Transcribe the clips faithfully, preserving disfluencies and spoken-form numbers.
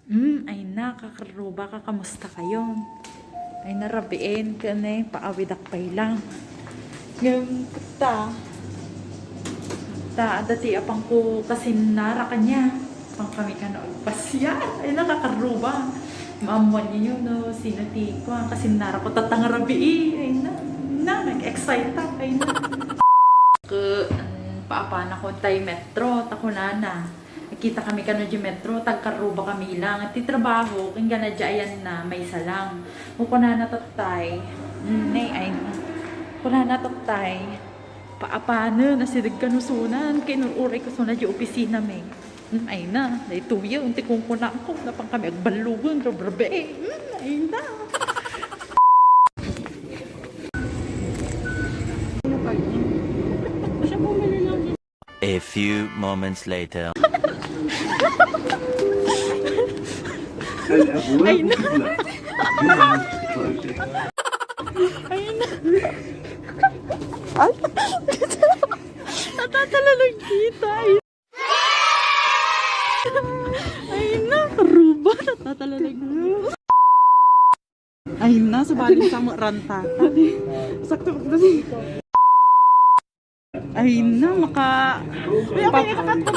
Hmm, ay na, kakarruba ka, kamusta kayo? Ay na, rabiin, kene, paawidak pay lang. Ngem, ta, ta, adda ti apangko kasinnara kaniak. Pan kami kano agpasiar. Ay na, kakarruba. Maammuanyo no sino ti kuan, kasinnarako, tatta nga rabii. Ay na, na, nag-excite ak. Ay na. Ke, an, paapanakon tay metro, ta kunana. Nagkita kami kano di metro, tagkarruba kami lang. Ti trabaho, kinggana di ayan na, maysa lang. O kunana tattay, mm, nay, ay, kunana tattay, paapanen, asideg kano sunan, kay uray ko suna di opisina mi. Mm, ay na, daytoy, ti kunkunako, napan kami agballugen, rabrabe, mm, ay na. Siya bumili lang. A few moments later. Ay, na. Ay, na. Ay. Natatala lang kita. Ay. Ay, na. Aruba. Natatala lang. Ay, na. Sabali sa mo ranta. Sakto, sakto. Ay na, maka-, Ay, okay, nakakat ko.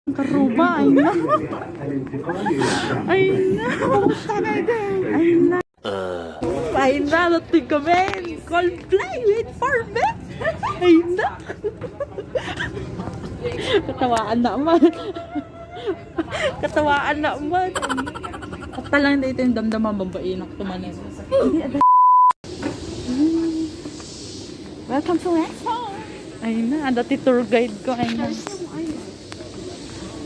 Karuba, ay na. Ay na. Ay na. Ay na, natig kami. Coldplay, wait for me. Ay na. Katawaan na man. Katawaan na man. At talang dito yung damdaman, babae na kumanan. Welcome to Expo! Ay na, adda ti tour guide ko, ay na.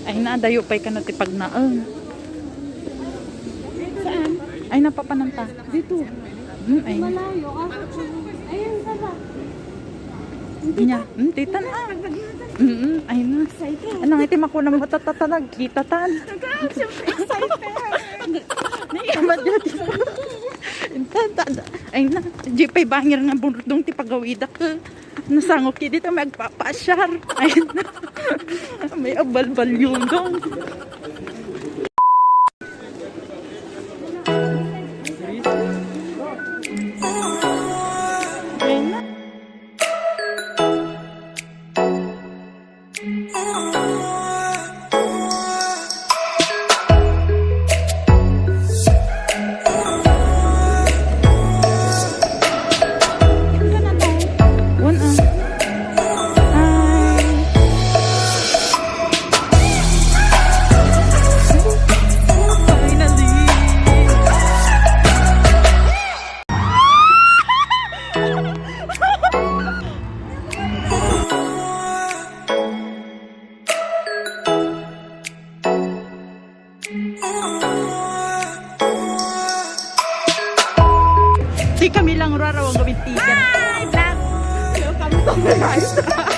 Ay na, adayo pay kano ti pagnaen. Saan? Ay, napapananta. Dito. Hmm, ay. Malayo ka. Ayun, saba. Nya, hmm, titan, ah. Mm, ay na. Excited. Anong iti makunang matatatag? Kita tan. Siyempre, excited. Naiya ba dyan? Intan, tan, ay na. Di pay bangir nga burdong ti pagawidak. Nasangok ki dito, may agpapasyar. Ay na. May abalbalyudong. Ay na. One, ah. Hi. Finally. Di kami lang raraw ang gawin ticket. Hi, vlog! Welcome to my lifestyle.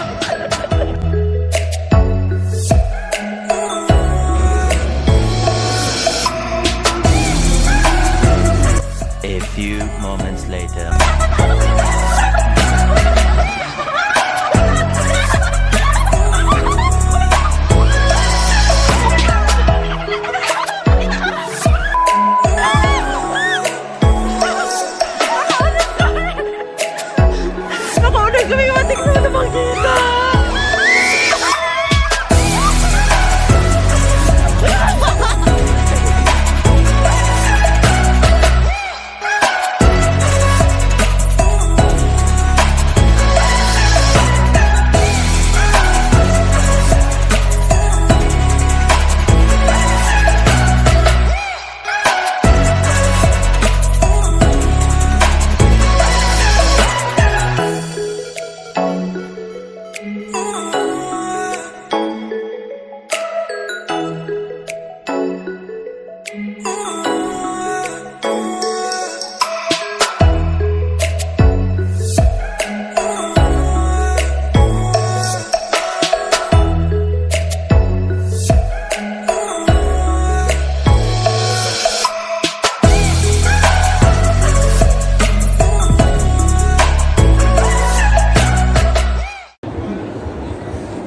A few moments later. Nakaunay kami, matik na makita.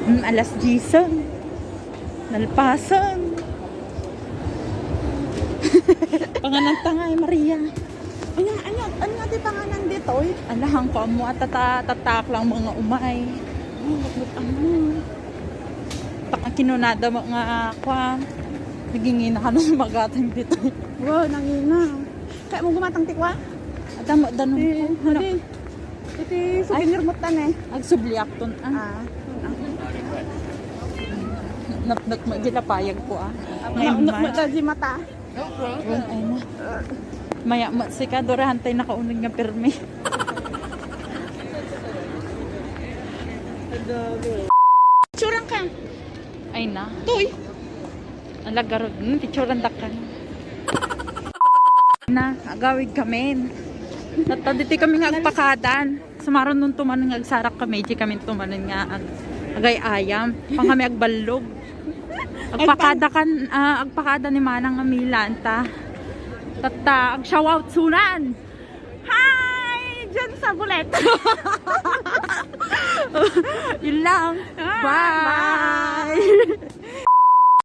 Mm, alas diyesen. Nalpasan. Panganan ta nga, eh, Maria. Anya, anya, anya ti panganan ditoy? Alahang ko amo at tata-, tatak lang mga umay. Ay, lakmat amo. Taka kinunada mo nga, kwa. Nagingina ka na sumagatang ditoy. Wow, nangina. Kaya mo gumatang ti kwa? At amo, danong Eh, ko. Ano? Iti souvenir mo tan eh. Agsubliak ton, ah. Ah. Napnak mo, gilapayag ko, ah. Napnak mo ta di mata. Ay na. Maya mo, sika, durahan tayo nakaunod nga permi. Tsurang ka. Ay na. Toy. Alagarod, hmm, picturean dakkan. Na, agawid kami. Nataditi kami nga agpakadan. Sumaron nun tumanen nga agsarak kami, di kami tumanen nga ag agay-ayam. Pang kami agballog. Agpakada kan, ah, agpakada ni Manang nga Milan ta. Tatta, ag-shout out sunan. Hi! Diyan sa Bulet. Yun lang. Ah, bye! Bye!